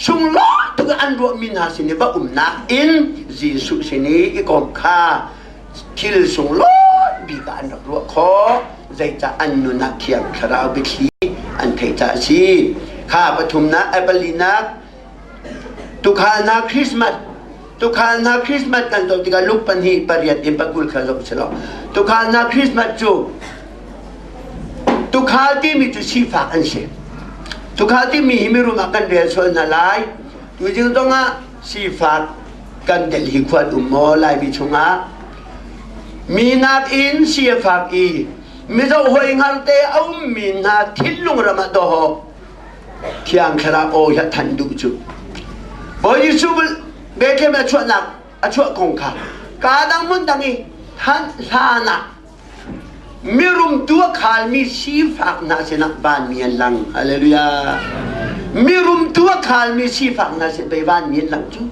Sunglawi tuk an ruahmi hna sin i va umnak in Jesuh sin i i kawm kha thil sunglawi bik ah an rak ruah khawh. Zeicah an nun ah Thiang Thlarau biathli an theih caah a si. Kha pathumnak, palinak, tuukhal hna Christmas tuukhal hna Christmas kan zoh tikah Luke 2 8 in 20 kha zoh selaw tuukhal hna Christmas cu tuukhal timi cu sifak an si. Tuukhal timi hi mirum ah kan rel sual hna lai. Tuzing zongah sifak kan Delhi khua an um maw Laimi chungah mi nakin si a fak i mizo hoi hngar te a ummi hna thinlung ram ah dawhawk Thiang Thlarau aw hi a thanh duh cu. Bawi Jesuh Bethlehem a chuahnak a chuah kong kha kaa dang hmun dang i thanh hlan ah mirum tu a khalmi sifak hna sinah vanmi an lang. Hallelujah. Mirum tu a khalmi sifak hna sin pei vanmi an lang cu.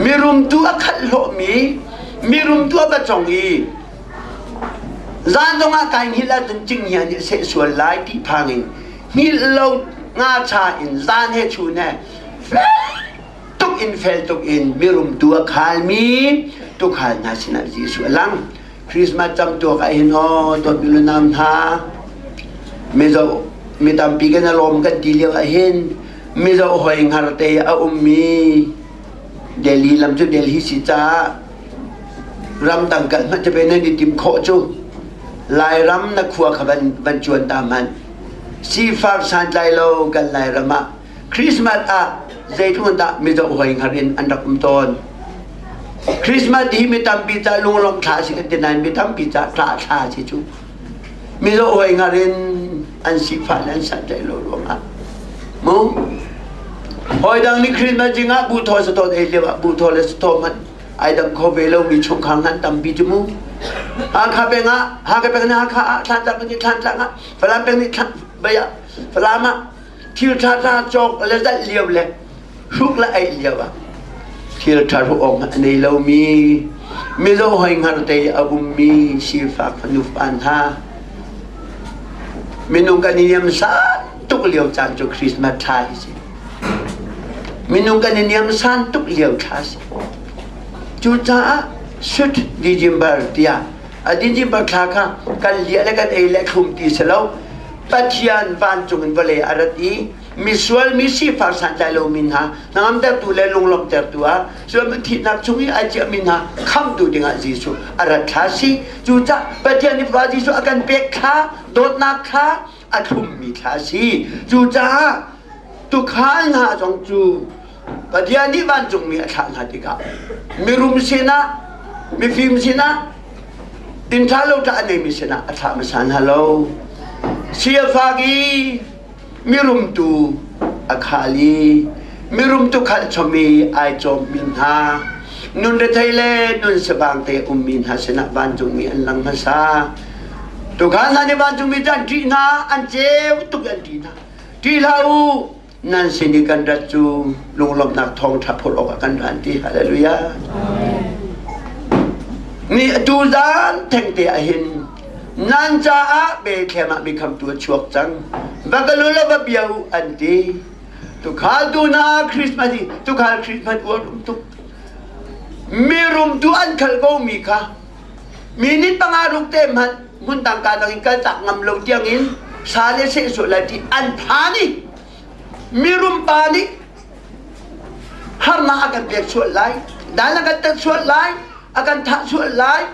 Mirum tu a khalh hlawhmi, mirum tu a va cong i Zan zongah kai hngilh ahcun cinghngia nih a seh sual lai ti phang in hngilh lo ngacha in zan he chun he fel tuk in fel tuk in mirum tu a khalmi tukhal hna sinah Jesuh a lang. Christmas cam tuak ah hin aw dawtmi lunam hna mizo mi tampi kan lawm kan ti lio ah hin mizo hoi hngar te a ummi Delhi lam cu Delhi si caah Ramdang kal hmanh cu nan i tim khawh cu Lairam na khua kha van, van cuan ta hmanh. Sifak santlai lo kan Lairam ah Christmas ah zeitluk dah mizo hoi hngar in an rak um tawn. Christmas hi mi tampi ca lunglawmh thla si kan ti nain mi tampi ca tla thla si cu. Mizo hoi hngar in an sifah le an santlaih lo ruangah mu hawi dang nih Christmas zing ah bu thaw satawt ei lio ah bu thaw le sathaw hmanh ai dam kho ve lomi chungkhar nan tampi cu mu Hakha peng ah Hakha peng nih Hakha ah Thlantlang peng nih Thlantlang ah Falam peng nih Thlan bay ah Falam ah thil ṭha ṭha cawk le zalh lio le hruk le eih lio ah thil ṭha hruk awk hmanh a nei lomi mizo hoi hngar te a ummi sifak fanu fa hna minung kan i niamsan tuk lio caan cu Christmas thla hi si Minung kan i niamsan tuk lio thla a si. Cucaah sut December tiah a December thla kha kan liah le kan ei le thlum ti si lo. Pathian vancung in vawlei a rat i misual mi sifak santlai lomi hna hnangamtertu le lunglawmhtertu ah sual thihnak chung i ai ciahmi hna khamhtu dingah Jesuh a rat thla si. Cucaah Pathian nih Fapa Jesuh a kan pek thla, dawtnak thla, a thlummi thla a si. Cucaah tuukhal hna zong cu Pathian nih vancungmi a thlah hna tikah mirum sinah, mifim sinah, inn ṭha lo ṭha a neimi sinah a thlah hmasa hna lo. Sifak i mirum tu a khal i mirum tu khalh chom i ai cawmmi hna nun rethei le nun sabang te ummi hna sinah vancungmi an lang hmasa. Tuukhal hna nih vancungmi cu an ṭih hna, an ceu tuk i an ṭih hna. Ṭih hlah u, nan sin i kan rat cu lunglawmhnak thawngṭha phurh awkah kan ra an ti. Hallelujah. Ni atu zan thengte ah hin nan caah Bethlehem ah mikhamtu a chuak cang. Va kal u law va bia u an ti. Tuukhal tu hna Christmas i tuukhal Christmas uar um tuk. Mirum tu an khal ko mi kha Minute panga ruk te hmanh hmun dang ka dang in kal tak ngam lo tiang in sa le seh sual lai ti an phan i mirum pa nih harnak a kan pek sual lai dan a kan tat sual lai a kan thah sual lai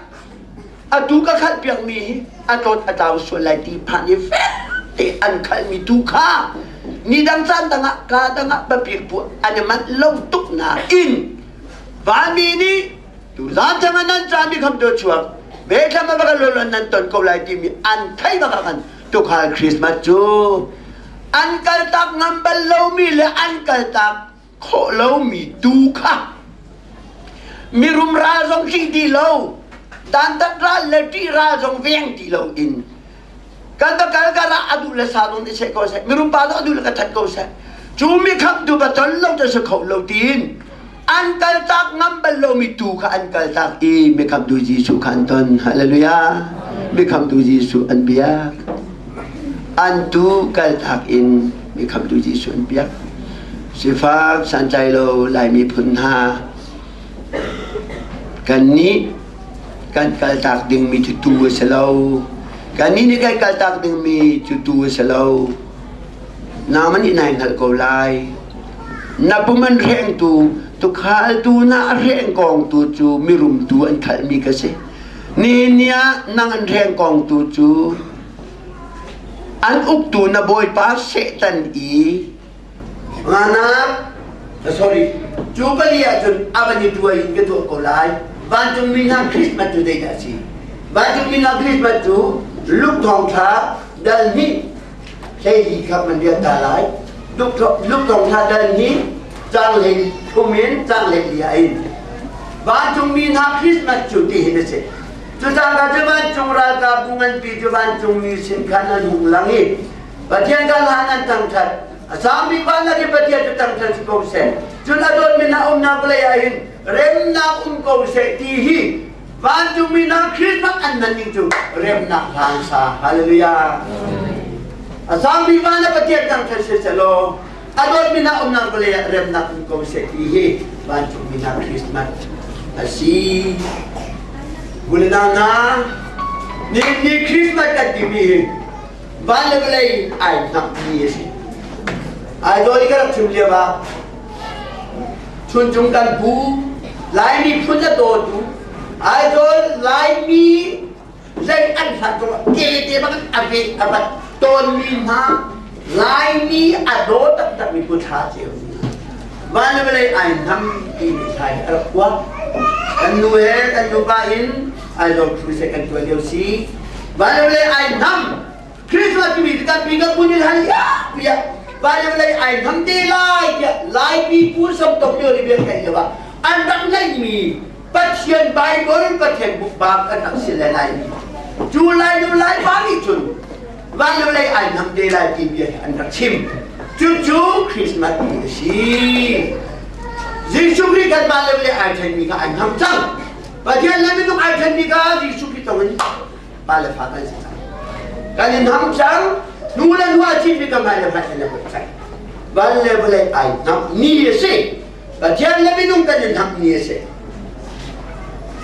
atu ka khalh piak mi hi a tlawt a tlau sual lai ti phan i fek te an khalh mi tu kha ni dang caan dang ah ka dang ah papir pu an i manh lo tuk nain vanmi nih Tuzaan theng ah nan cami kham tu chuak Bethlehem ah va lol nan ton ko lai timi an thei bak ah khan tukhal Christmas cu an kaltak ngam bal lomi le an kaltak khawh lomi tu kha mirum ral zong ṭih ti lo dantat ral le ṭih ral zong veng ti lo in kan va kal kar ah a duh le sa dong seh ko seh mirum pa a duh le ka that ko seh cu mi khamtu va ton lo te si kho lo tiin an kaltak ngam bal lomi tu kha an kaltak i mi khamtu Jesuh kha an ton hallelujah mi khamtu Jesuh an biak an tu kaltak in. Mi khamtu Jesuh an piak. Sifak santlai lo Laimi phun hna kannih kan kaltak dingmi cu tuu a si lo. Kannih nih kan kaltak dingmi cu tuu a si lo. Nangmah nih nai hngalh ko lai. Na pum an hrengtu, tukhaltu na a hrengkawngtu cu mirumtu an khalhmi ka si. Nihin ni ah nang an hrengkawngtu cu an uktu na bawipa Satan i nganak sorry cu pali ahcun a van i tuai in ka tuah ko lai. Vancungmi hna Christmas cu zeidah a si? Vancungmi hna Christmas cu Luke thawngṭha dal hnih 12 kha man riat ta lai. Luke thawngṭha dal hnih cang hlei thum in cang hlei li ah in vancungmi hna Christmas cu ti hin a si. Cucaah cu vancung ralkapbu nganpi cu vancungmi sin khan an hung lang i Pathian kha hlan an thangṭhat. A sangmi van ah Pathian cu thangṭhat si ko seh. Cun a dawtmi hna umnak vawlei ah hin remnak um ko seh ti hi vancungmi hna Christmas an hman ning cu remnak hlan sa. Hallelujah. A sangmi van ah Pathian thangṭhat si seh law a dawtmi hna umnak vawlei ah remnak um ko seh ti hi vancungmi hna Christmas a si. Unau ni ni Christmas kan timi hi van le vawlei ai hnakmi a si. Aizawl i ka rak chim lio ah Chuncung kan pu Laimi phun a dawtu Aizawl Laimi zei an hlat zong ke te bang a ve a vat tawnmi hna Laimi a daw taktakmi pu Thla Ceu van le vawlei ai hnam timi thla hi a rak kuak. Kan nu he kan nupa in Aizawl crusade kan tuah lio si. Van le vawlei ai hnam Christmas timi kan pi kan pun in han ya piah van le vawlei ai hnam te lai tiah Laipi pu sam tok lio ri bel kai lio ah an rak ngeihmi Pathian Bible Pathian bukbak an rak si le lai cu lai nu lai pa nih cun van le vawlei ai hnam te lai ti bia hi an rak chim. Cucu Christmas ti a si. Jesuh Khrih kan van le vawlei ai ṭhenmi kha ai hnam cang. Pathian le minung ai ṭhenmi kha Jesuh Khrih tong in pa le fa kan si cang. Kan in hnam cang. Nu le nu a citmi kan mai le hmai le hmai cang. Van le vawlei ai hnam ni a si. Pathian le minung kan in hnam ni a si.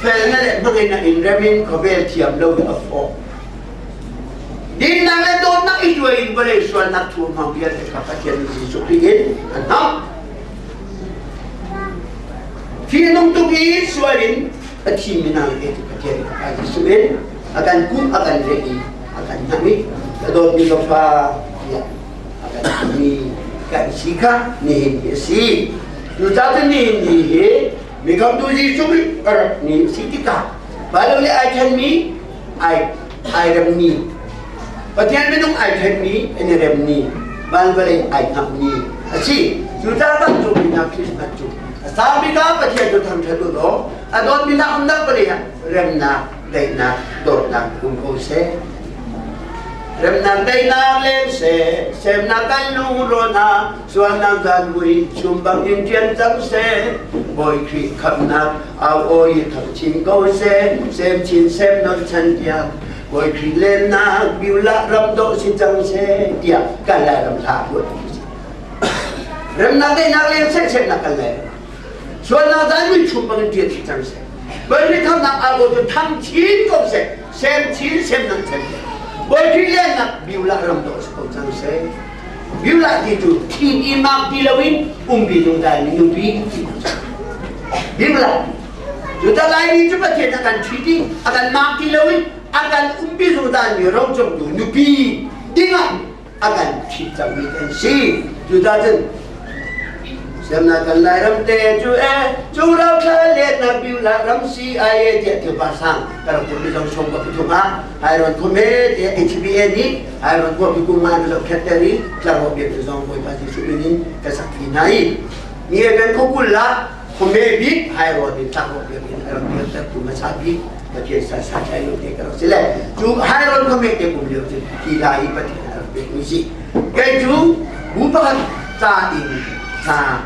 Felna le hmangin a in rem in khawvel thiam lo hi a fawh. Dinnak le dawtnak i tuai in vawlei sualnak thu hmang vialte kha Pathian Jesuh Khrih in an hnam. Fihnung tuk i sual in a thimi hna le cu Pathian Fapa Jesuh in a kan kuh a kan reh i a kan hnam i ka dawtmi ka fa tiah a kan timi kan si kha nihin hi a si. Cucaah cun nihin ni hi mikhamtu Jesuh Khrih a rat ni a si tikah Baibal nih ai ṭhenmi ai ai remmi Pathian minung ai ṭhenmi an i remmi van vawlei ai hnammi a si. Cucaah kan cungmi hna Christmas cu a sangmi ka Pathian cu thangṭhat u law a dawtmi hna umnak vawlei ah remnak, daihnak, dawtnak um ko seh. Remnak daihnak leng seh, semnak kan lungrual hna, sualnak zan mui chum bangin ṭian cang seh. Bawi Khrih khamhnak au aw i thang chin ko seh, sem chin sem non chan tiang. Bawi Khrih lennak biula ram dawh si cang seh tiah kan lai ram hla ruat ti si. Remnak daihnak leng seh semnak kan lai ram. Sualnak zan mui chum bangin ṭian si cang seh. Bawi Khrih khamhnak au aw cu thang chin ko seh, sem chin sem nan chan tiang. Bawi Khrih lennak biula ram dawh si ko cang seh. Biula ti cu thin i mak ti loin umpi zungzal mi nupi ti cu Biula cu ta Laimi cu Pathian a kan ṭhit i a kan mak ti loin a kan umpi zungzal mi rocungtu nupi dingah a kan ṭhit cangmi kan si. Cucaah cun Semnak kan Lairam te cu e cu rauthla letnak biula ram si ai e tiah tlangval sang ka rak tuahmi zong sawm ka pathum ah Hairon khuame tiah HBA nih Hairon khua mi kum ngai ka zohkhenh ter i tlangrawh biak zong Bawipa Jesuh min in ka sak ti hna i ni kan khuakul ah khuame bik Hairon in tlangrawh biak in a rak dirter tu hmasa bik Pathian sa sa tlai lo te ka rak si le cu Hairon khuame te kum lio cu hi hla hi Pathian a rak pek mi si kei cu bu pakhat ca in hna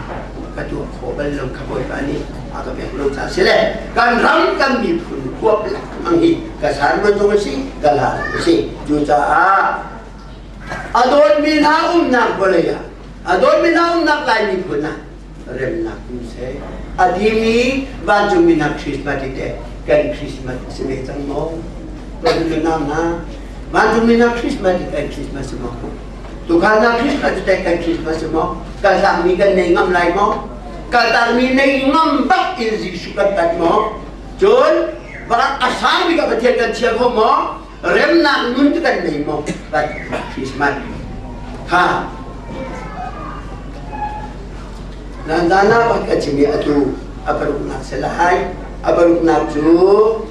ka tuah khawh bal lo kha Bawipa nih a ka pek lo ca si le kan ram kan miphun huap lengmang hi ka sarman zong a si ka la a si cucaah. A dawtmi hna umnak vawlei ah, a dawtmi hna umnak Lai miphun ah remnak um seh. A timi vancungmi hna Christmas i teh kan Christmas a si ve cang maw? Tuan nau hna, vancungmi hna Christmas i kan Christmas si maw? Tukhal hna Christmas i teh kan Christmas si maw? Kaltakmi kan nei ngam lai maw? Kaltakmi nei ngam bak in Jesuh kan tat maw? Cun a sang bik ah Pathian kan chia kho maw? Remnak nun cu kan nei maw? But Christmas kha Nanzana pakhat ka chim i atu a paruknak si lai. A paruknak cu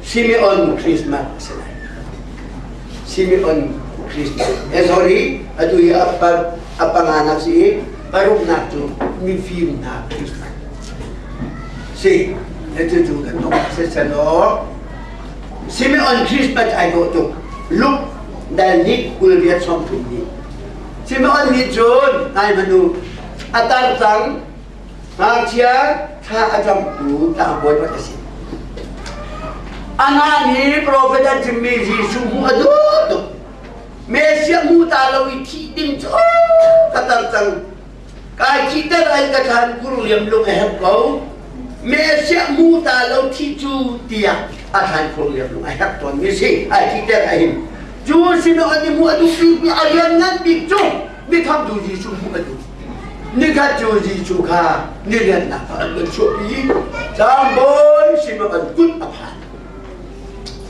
Simeon Christmas a si lai. Simeon Christmas. Eh sorry, atu hi a par a panganak si i paruknak cu mifim hna Christmas. Si, cucu kan tong siselaw Simeon Christmas ai dawh tuk. Luke dal nih 28 30 nih. Simeon nih cun nai manu a tar cang ngakchia thla a camtu tlangbawi pakhat a si. Amah nih profet an chimmi Jesuh hmuh a duh tuk. Messiah hmu ta lo i thih ding cu ka tar cang. Kai thihter ai ka thlan kur liam lung a herh ko. Messiah hmu ta lo thih cu tiah a thlan kur liam lung a herh tawn mi si. Ai thihter a him. Cu sinah an i hmuh a duh bik mi a rian ngan bik cu mithamtu Jesuh hmuh a duh. Nikhat cu Jesuh kha niriannak ah an van chuahpi. Tlangbawi sinah an kut a phan.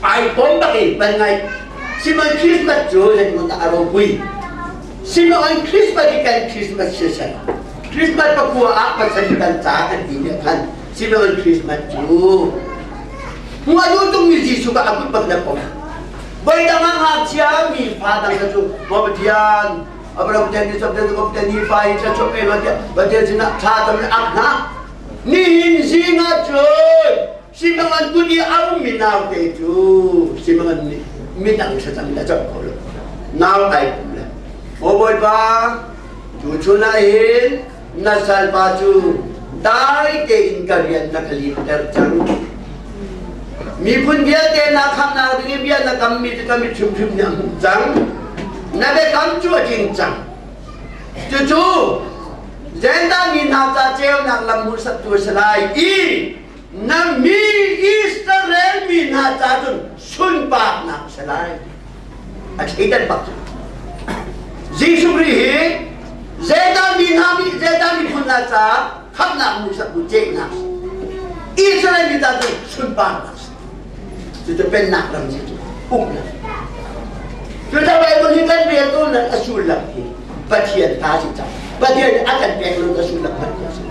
Ai pom bak i ban ngai. Simon Christmas cu zeitindah a ropui. Simon Christmas hi kan Christmas si seh. Christmas pakua ah pasal kan ca kan ti nih khan Simon Christmas cu hmuh a duh tungmi Jesuh kha a kut bak na pom. Voi dang ah ngakchia mi fa dang kha cu maw Pathian Abraham Pathian ni Pathian Pathian ni fa hi thla chuak pe lo tiah Pathian sinah thla tam le ak hna. Nihin zing ah cun Simangan kut i a ummi naute cu Simangan nih midang thlacam in a cam kho lo. Nau ai pum le Maw Bawipa, tu chun ah hin na salpa cu dai tein ka rian na ka limter cang. Miphun vialte na khamnak ding i bia na kammi cu ka mit hrimhrim nih a hmuh cang. Na biakam cu a tling cang. Cucu Jentail mi hna ca ceunak lam hmuhsaktu a si lai i na mi Israel mi hna ca cun sunparnak a si lai. A thleidan bak cu. Jesuh Khrih hi Jentail mi hna mi Jentail miphun hna ca khamhnak hmuhsaktu ceunak Israel mi ca cun sunparnak a si. Cucu pennak ram si cu uknak. Cucaah Bible hi kan rel tawn a sullam hi Pathian ta si cang. Pathian nih a kan pek lo a sullam hmanh kha si.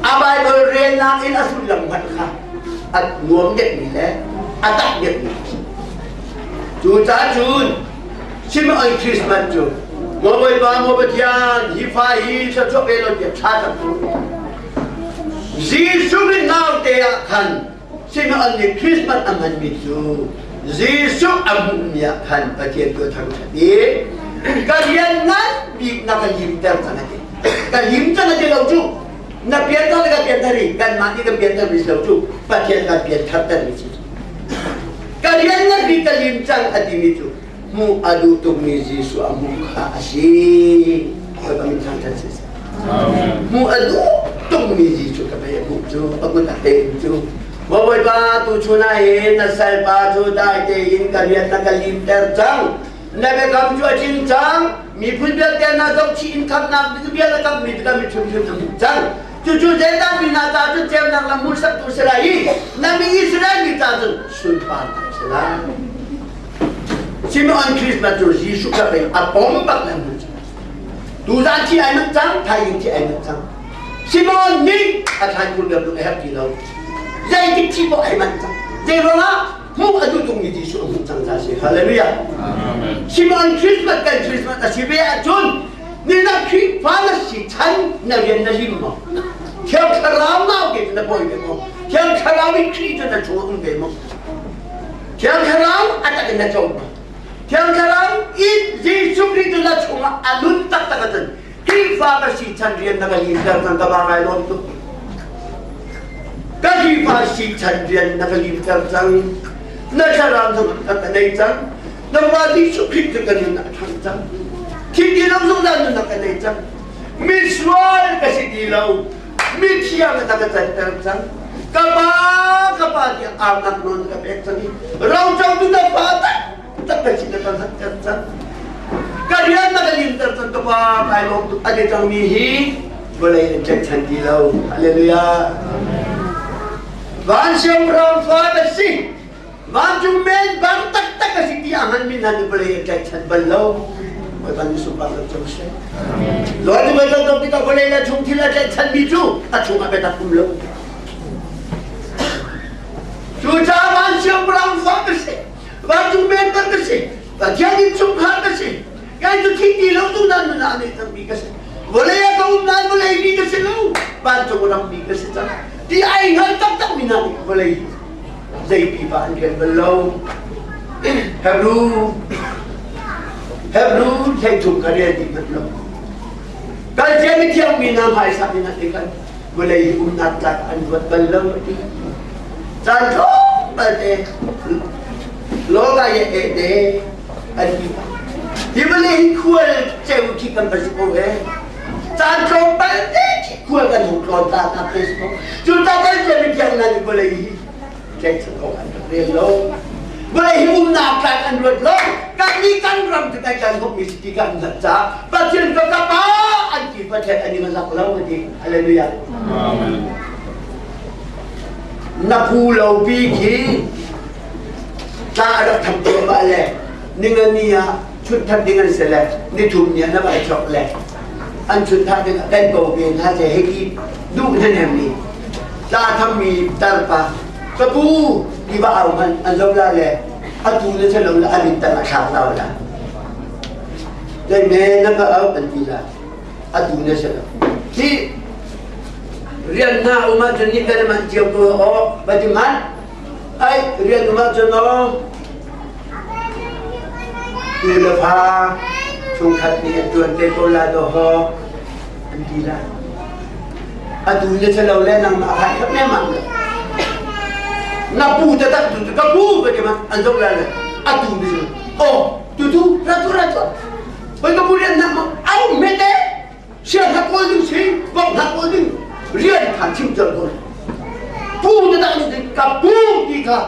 A Bible relnak in a sullam hmanh kha a nuam deuhmi le a tak deuhmi a si. Cucaah cun Simeon Christmas cu Maw Bawipa, maw Pathian, hi fa hi thluachuah pe law tiah thla cam tu. Jesuh nih naute ah khan Simeon nih Christmas a hmanmi cu Jesuh a hmuhmi ah khan Pathian tu a thangṭhat i ka rian ngan bik na ka limter cang a ti. Ka lim cang a ti lo cu. Na pianthar le ka pianthar i kanmah nih kan pianthar mi si lo cu Pathian kan piantharter mi si. Ka rian ngan bik ka lim cang a timi cu hmuh a duh tukmi Jesuh a hmuh kha a si. Bawipa min thangṭhat si seh. Hmuh a duh tukmi Jesuh ka pei a hmuh cu a kut a pek cu Bawipa tu chun ah hin na salpa cu dai tein ka rian na ka limter cang. Na biakam cu a tling cang. Miphun vialte na zohchih in khamnak bia na kammi cu kan mit hrimhrim na hmuh cang. Cucu Jentail mi hna caah cun ceunak lam hmuhsaktu si lai i na mi Israel mi caah cun sunparnak si lai. Simeon Christmas cu Jesuh kha pei a pom bak le hmuh cang. Tuzan thi ai manh cang, thaizing thi ai manh cang. Simeon nih a thlai kur deuh a herh ti lo. Zeitik thi poh ai manh cang. Zei ruangah hmuh a duh tungmi Jesuh a hmuh cang ca si. Hallelujah. Amen. Simeon Christmas kan Christmas a si ve ahcun ni na Khrihfa na si chan na rian na lim maw? Thiang Thlarau nau ke na bawi ve maw? Thiang Thlarau i Khrih cu na chung um ve maw? Thiang Thlarau a tak in na co maw? Thiang Thlarau i Jesuh Khrih cu na chungah a nun taktak ahcun Khrihfa ka si chan rian na ka limter cang ka ba ngai lawm tuk. Ka Khrihfa si chan rian na ka limter cang. Na thlarau na ka nei cang. Na pa Jesuh Khrih cu ka nun a thang cang. Thi ti lo zungzal nunnak ka nei cang. Misual ka si ti lo. Mithiang na ka canter cang. Ka pa, ka pa tiah arnak nawn ka pek cang i roco tu na fa tak tak ka si na ka zat cang. Ka rian na ka limter cang ka pa kai lawm tuk a ti cangmi hi vawlei an tlaihchan ti lo. Hallelujah. Van siangpahrang fa ka si. Vancung men bang taktak a si ti a nganmi hna nih vawlei an tlaihchan bal lo. Bawipa nih sunparnak co seh. Lord nih Bawipa dawt tikah vawlei le chung thil a tlaihchanmi cu a chungah biatak um lo. Cucaah van siangpahrang fa ka si. Vancung men bang ka si. Pathian innchungkhar ka si. Kai cu thi ti lo tu nan nun ah nih cangmi ka si. Vawlei ah ka um nain vawlei mi ka si lo. Vancung rammi ka si cang. Ti ai hngal taktakmi hna nih vawlei zei pipa an rian bal lo. Hebrew Hebrew 13 ka rel dih manh lo. Kal cia mi thiang mi hna hmaisa mi hna te khan vawlei umnak tlak an ruat bal lo ti. Caan tlawmpal te loga ye e te an ti. Hi vawlei hi khual ceu khi kan va si ko he. Caan tlawmpal te khi khual kan hung tlawn ta ta te si ko. Cu ta kan cia mi thiang hna nih vawlei hi tlaihchan awk an rak rel lo. Vawlei hi umnak tlak an ruat lo. Kan nih kan ram cu kai kan hukmi si ti kan hngalh caah Pathian ka kapa an ti Pathian an i zak lo a ti. Hallelujah. Amen. Na pu lo pi khi tla a rak tham cuahmah le ningani ah chut that ding an si le nithum ni ah na vai chok le an chut thah ding ah kan ko ve hna se hei duh hnanem ni tla thammi tarpa ka pu ti va au hman an zo la le atu na se lo la an in tan a thlak lau la dai me na ka au an ti la atu na se lo hi rian na uma cun ni kan man cio ko o ba ti man ai rian uma cun o tu le fa chungkhat nih an ṭuan te ko la dawhaw an ti lai. Atu na si lo le nangmah a khai khap nemang le. Na pu te tak tu ka pu ka ti ma an zoh lai le atu ni si oh tu tu ra tu ra tu oi ka pu rian nak ma au me te sia hak kawl ding si bok hak kawl ding rian kha chim col ko pu te tak ni ka pu ti kha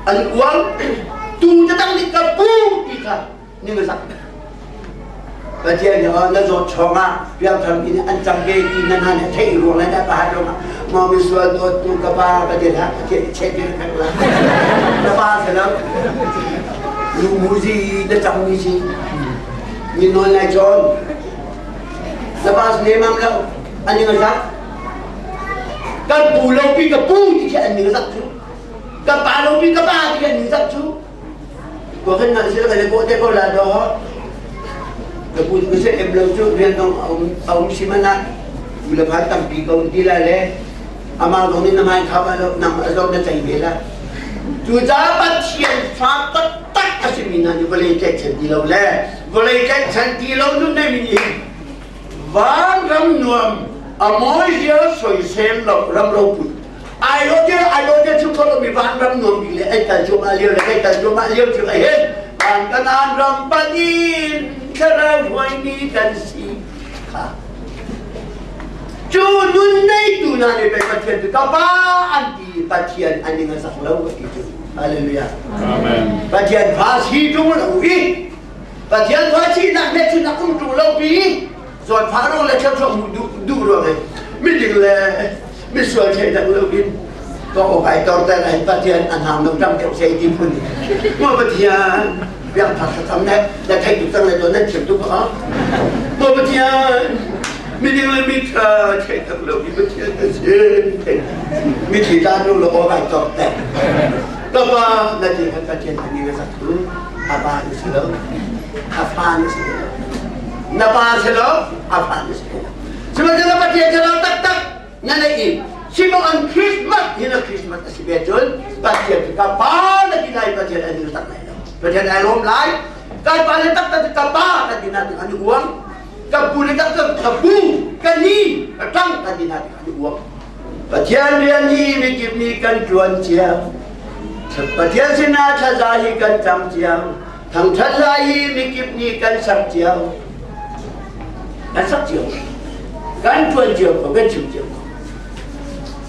An uang tu te tang nih ka pu ti kha ning a zak. Pathian nih na zawt chawng ah piangthar mi nih an cang ve ti na hna nih theih ruang le na pa ruang ah maw misual dawt tu ka pa ka ti la Pathian nih chet ve pek la na pa se lo lu mu zi na cang mi si mi nawl lai chawn na pa ne mam lo an ning a zak Kan pu lo pi ka pu ti khi an ning zak cu. Kan pa lo pi ka pa ti khi an ning zak cu. Ko kan ngan sila kan ko te ko la do. Ka pu tu se em lo cu rian dong a um si mana. Tu le phan tampi ko ti la le. Ama dong nin na mai kha ba lo nang a zong na chai ve la. Cu ca Pathian fa taktak a simi hna nih vawlei tlaihchan ti lo le vawlei tlaihchan ti lo nun nei mi nih Vanram nuam a mawi zia soisel lo ram ropui ai lo te ai lo te chu kholo mi vanram nuam bik le ai kal cuahmah lio le kai kal cuahmah lio cu ai hen van kanan ram panin thlarau hruaimi kan si kha cu nun nei tu na nih pei Pathian cu ka pa an ti Pathian an ning a sak lo ti cu hallelujah amen Pathian fa si tung lo i Pathian khuachinak he cun a um ṭung lo pi zawtfah ruang le thluachuah hmuh duh duh ruang in miding le misual thleidan lo in ka awk ai torter ai Pathian an hang no ṭam deuh sei ti phun maw Pathian biak thak thlacam le na theih tuk cang le to nan thiam tuk a maw Pathian miding le miṭha thleidan lo i Pathian ka sin mithi ta nu lo awk ai torter ka pa na ti khan Pathian an ni sak tu a pa na si lo a fa na si lo na pa si lo a fa na si lo sihmanhsehlaw Pathian thlarau taktak na neih i simo an Christmas hi na Christmas a si ve cun Pathian cu ka pa na ti lai Pathian an tak lai lo Pathian ai lawm lai kai pa le taktak ka pa kan ti na an i uang ka pu le taktak ka pu ka ni ka tang kan ti na an i uang Pathian rian hi mikip nih kan ṭuan cio. Pathian sinah thlaza hi kan cam cio. Thangṭhat hla hi mikip nih kan sak cio. Kan sak cio. Kan ṭuan cio ko, kan chim cio ko.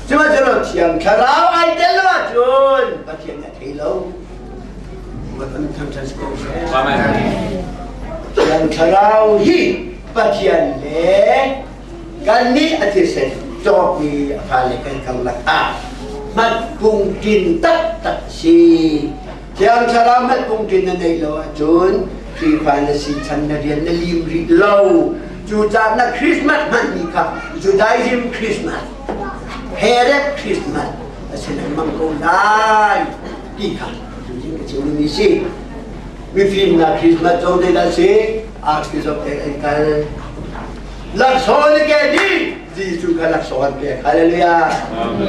Sihmanhsehlaw Thiang Thlarau ai tel lo ahcun Pathian a thei lo. Kan thangṭhat si ko seh. Amen. Thiang Thlarau hi Pathian le kannih a thisen cawkmi a fale kan karlak ah hmatpung ṭin taktak si. Thiang Thlarau hmatpung ṭin na neih lo ahcun Khrihfa na si chan na rian na lim rih lo. Cucaah na Christmas hmanmi kha Judaism Christmas, Herod Christmas a si lengmang ko lai ti kha tuzing ka chimmi si. Mifim na Christmas zong te dah si, Archbishop te an kal. Laksawng ke di Jesuh kha laksawng an pek. Hallelujah.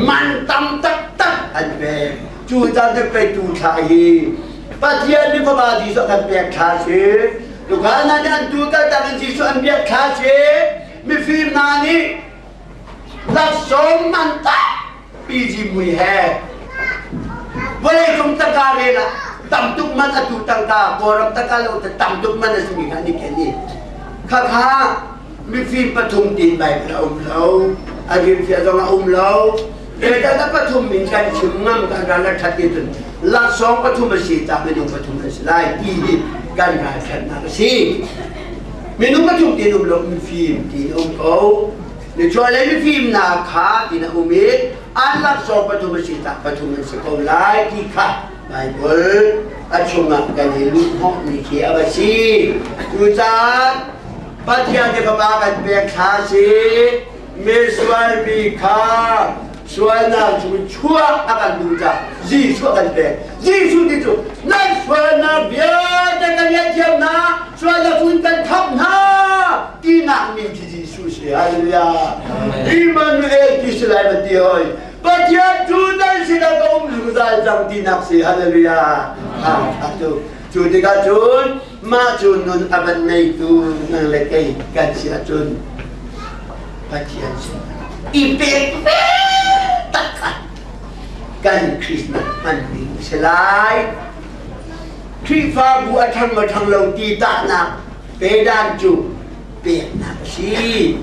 Man tam taktak an pek. Cu caan te pei tu thla hi Pathian nih Fapa Jesuh kan pek thla si. Tukhal hna nih an tu kaltak in Jesuh an biak thla si. Mifim hna nih laksawng man tampi zimui he vawleicung tangka rel ah tam tuk man atu tangka Kawlram tangka lo te tam tuk man a simi kha an i ken i khakha mifim pathum tin Bible a um lo a rimfiah zong a um lo Zeicahtiah pathum in kan chim ngam kan ral a ṭhat ti cun laksawng pathum a si cah minung pathum an si lai ti hi kan ralṭhatnak a si. Minung pathum ti um lo mifim ti um ko. Nichuahlei mifimnak kha ti na um i an laksawng pathum a si cah pathum an si ko lai ti kha Bible a chungah kan i luh hnawhmi khi a va si. Cucaah Pathian nih Fapa kan pek thla si. Misual mi kha sualnak cu chuah a kan duh caah Jesuh a kan pek. Jesuh ti cu nan sualnak vialte kan ngaihthiam hna, sualnak cu in kan khamh hna tinak min khi Jesuh si. Hallelujah. Emmanuel ti si lai van ti hoi. Pathian cu nan sinah ka um zungzal cang tinak si. Hallelujah. Ha, cu cu tikah cun mah cu nun a van neitu nang le kei kan si ahcun Pathian sinah i pek ve taktak kan Christmas hman ding a si lai. Khrihfabu a ṭhang maw ṭhang lo ti tahnak pedan cu peknak a si.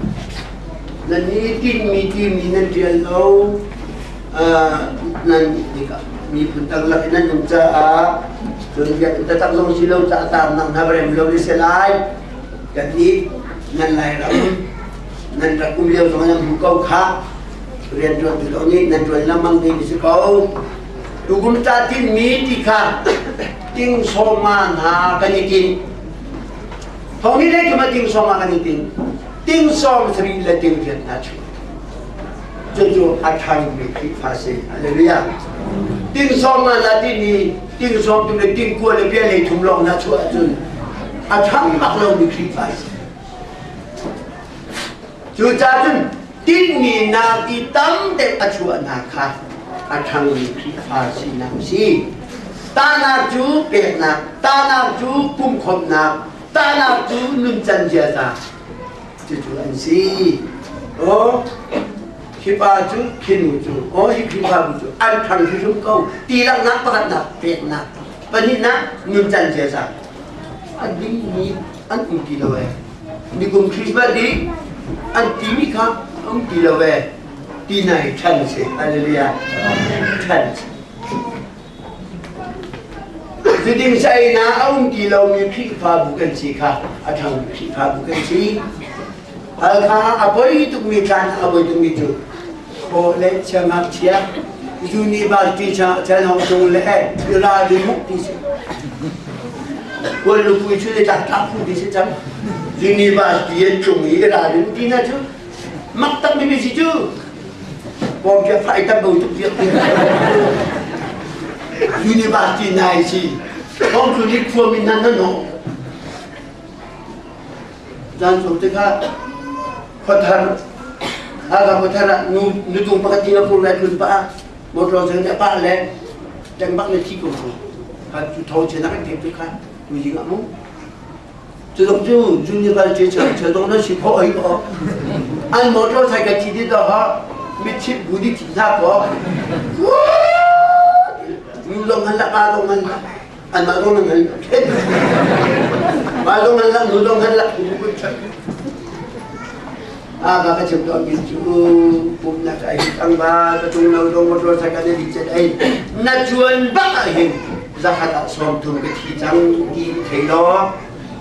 Nan i tinhmi timi nan ṭial lo nan tikah miphun karlak in nan um caah cun biakinn taktak zong si lo caah tarnak hna va rem lo ni si lai. Kannih nan Lairam nan rak um lio zong nan hmu ko kha rianṭuan tu zong nih nan ṭuan lengmang ding si ko. Tukum ca tinhmi ti kha ting sawma hna kan i tinh. Thong ni le thum ah ting sawma kan i tinh. Ting sawm sarih le ting riat hna chung. Cucu a ṭhangmi Khrihfa si. Hallelujah. Ting sawm nga na timi ting sawm tum le ting kua le bia lei thum lawng na chuah ahcun a ṭhang bak lomi Khrihfa si. Cucaah cun tinhmi nak i tam deuh a chuahnak kha a ṭhangmi Khrihfa sinak a si. Tahnak cu peknak, tahnak cu pumkhawmhnak, tahnak cu nuncan ziaza cucu an si. Aw, hi pa cu khi nu cu, aw hi Khrihfabu cu an ṭhang hrimhrim ko ti langhnak pakhatnak peknak, pahnihnak nuncan ziaza a dingmi an um ti lo ee. Nikum Christmas i an timi kha um ti lo ee. Ti nai ṭhan si. Hallelujah. Ṭhan si. Zuding saina a um ti lomi Khrihfabu kan si kha a ṭhangmi Khrihfabu kan si. Halkha a poi tukmi caan a poi tukmi cu khaw le siangngakchia university cha chanhong cung le ralrin muk ti si. Kual lupui cu le tlak tlak phu ti si cang. University an cung i ralrin ti na cu mak tak mi si cu. Bawm kia fai tam bo tuk viak. University nai si. Bawm cu ni khua min nan no. Zan so tikah khuathar Hakha khuathar ah nu nutung pakhat ti na phur lai tlun pah ah motor cun a pah le teng bak na thi ko cu kha cu tho chen kan thek tu kha tu jing ah mu cu dong cu junior che che che dong na si kho ai ko an motor cycle thi di do ha mit chip bu di thi na ko nu dong han la pa dong han la. Anmah zong nan hal mah zong nan lak nu zong nan lak a ka ka chim tawn mi cu pumnak ai tangba ka tung lo dong motor cycle ne di chet ai na chuan bak ah hin zakhat ah 30 ka thi cang ti thei lo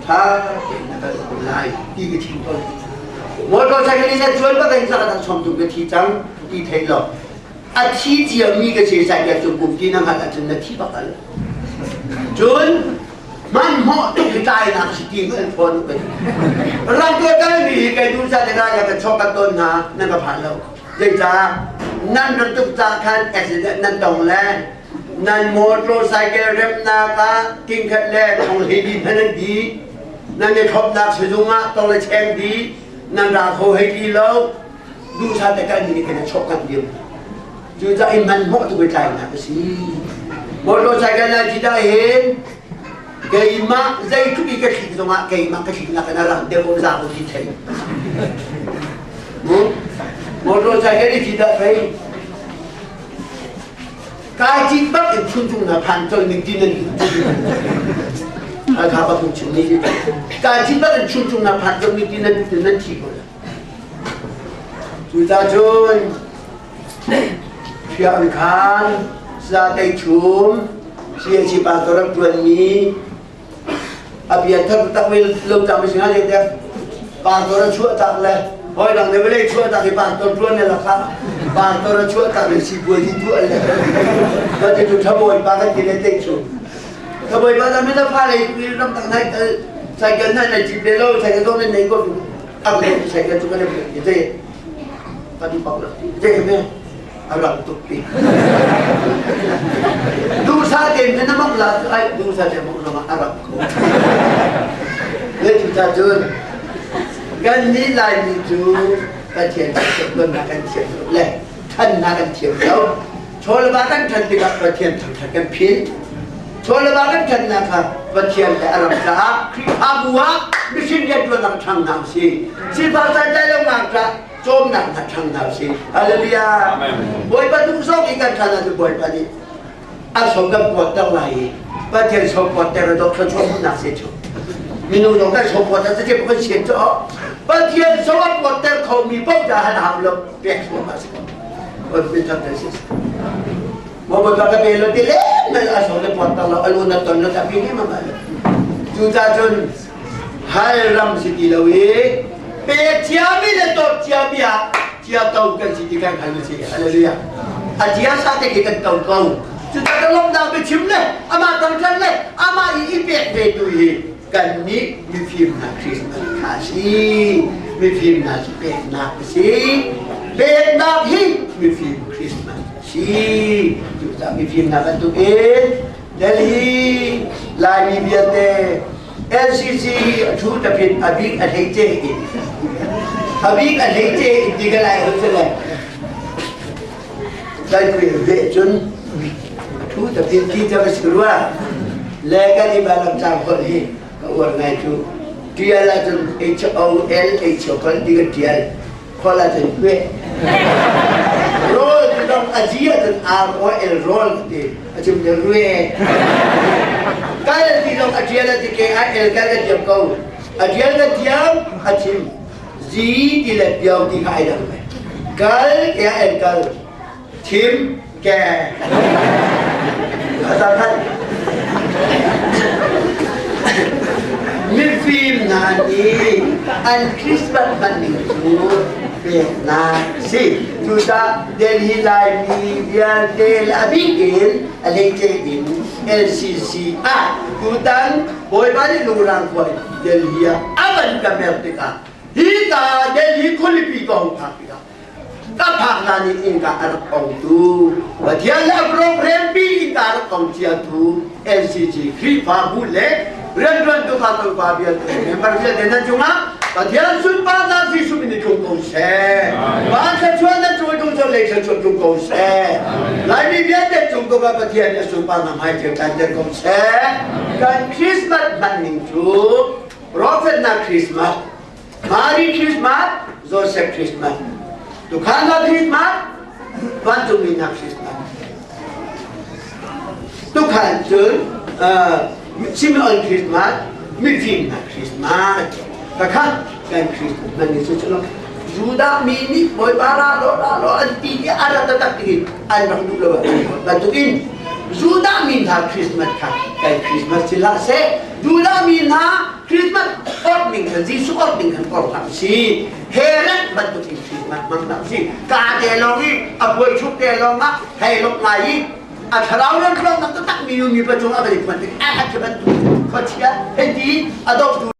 tha tein na kal ko lai ti ka chim tawn. Motor cycle in na chuan bak ah hin zakhat ah 30 ka thi cang ti thei lo, a thi ciami ka si cycle cu kum ti na hngalh ahcun na thi bak al cun hmanhmawh tuk i tlainak si ti an fawn ka ti. Ram ka kalmi hi kai duh sa te ka kan chok kan ton hna nan ka phan lo. Zeicah? Nan rat tuk ca khan accident nan tong le nan motorcycle remnak ah tingkhat le thong hlei di hman an di, nan i thlopnak sizung ah tong le cheng di, nan ra kho hei ti lo. Duhsa te kan ni kan chok kan dim. Cucaah i hmanhmawh tuk i tlainak a si. Motorcycle na cit ahhin keimah zeitluk i ka thlik zongah keimah ka thliknak in a rang deuh um za ko ti thei. Motorcycle i cit ah pei kai cit bak in chuncung na phan col ning ti nan Hakha bak in chim ni kai cit bak in chuncung na phan col ning ti nan nan thi ko. Cucaah cun Hriang khaan, Satei chum, CAC pastor rak ṭuanmi a bia thar tak ve lo cang mi singa te pastor a chuah tak le hoi dang ne vawlei chuah tak i pastor ṭuan ne lakah pastor a chuah tak le sipuazi tuah le ka ti tu thabawi pa kan ti le tei chu thabawi pa zan mi na fa lei ram tang nai cycle nai nai chip le lo cycle zong nei ko a ka cycle chu ka ne te kan pak lo te me a rang tuk pi duhsah tein na mak la ai duhsah te mak lo a rang ko le cu ta cun kan ni lai mi cu Pathian thiam na kan thiam lo le than na kan thiam lo. Chawlva kan than tikah Pathian thangthat kan phil. Chawlva kan thannak kha Pathian le a ram caah Khrihfabu ah mission riantuannak ṭhang hna usih. Sifak santlai lo ngakṭah cawmnak hna ṭhang hna usih. Hallelujah. Bawipa duh zong i kan ṭhan ahcun Bawipa nih a som kan puatter lai i Pathian som puatter a dawt thluachuah hmuhnak si cu. Minung zong kan som puatter cu kan sian cu Pathian som a puatter khomi paoh dah hal hau lo pek thluahmah si ko. Mo ba ka pe lo ti le mel a so le pot lo alu na ton lo ta pi ni ma ma cu ca cun hal ram si ti lo i pe cia mi le to cia mi ah cia to kan si ti kan hal si. Hallelujah. A cia sa te ki kan to ko cu ta ka lom dang be chim le ama tang tlan le ama i i pek ve tu hi kan nih mifim hna Christmas kha si mifim hna si peknak si peknak hi mifim Christmas si. Cucaah mifim hna bantukin Delhi Laimi vialte LCC a thu tapin a bik a hlei ce in a bik a hlei ce in ti ka lai ho le kai kui ve cun a thu tapin ti ta ka si rua le kan i balam cang hol hi ka uar ngai cu tial ahcun H O L H O khol ti ka tial khol ahcun hue roll ti dong a G ahcun R O L roll ti a chim le rue kal ti dong a tial a ti K I L kal ka tiam ko a tial ka tiam a chim G ti le piao ti kha ai dang kal K I L kal Thim ke Azakhat mifim hna nih an Christmas hman ning cu peknak si. Cucaah Delhi Laimi vialte le a bik in a hleice in LCC ah tutan Bawipa nih lungrang khua Delhi ah a van ka mer tikah hi ka Delhi khualipi ka hung phak tikah ka phak hlan in innka a rak ongtu Pathian le a program pi innka a rak ong ciatu LCG Khrihfabu le rianṭuantu kha vialte member vialte nan cungah Pathian sunparnak Jesuh min i tlung ko seh. Van thluachuah nan cung i tlung cu lei thluachuah tlung ko seh. Laimi vialte cung ko Pathian nih a sunparnak hmai cio kan ter ko seh. Kan Christmas hman ning cu Prophet na Christmas, Mary Christmas, Joseph Christmas, Tukhana Christmas, Vancungmi na Christmas. Tukhan cun. Simeon Christmas, mifim hna Christmas. Takha kan Christmas hman ni cu cu Judah mi nih Bawipa ra law ra law an ti i a ra taktak ti an rak duh lo bantukin Judah mi hna Christmas kha kan Christmas si hlah seh. Judah mi hna Christmas orh ning khan Jesuh orh ning khan orh hlah si. Herod bantukin Christmas hmang hlah si. Ka te lawng i a buai chuk te lawng ah hei lok ngai i a thlarau rian ṭuannak taktak mi nu mi pa cung a van i phuan tik a bantuk khuachia hei ti a dohtu.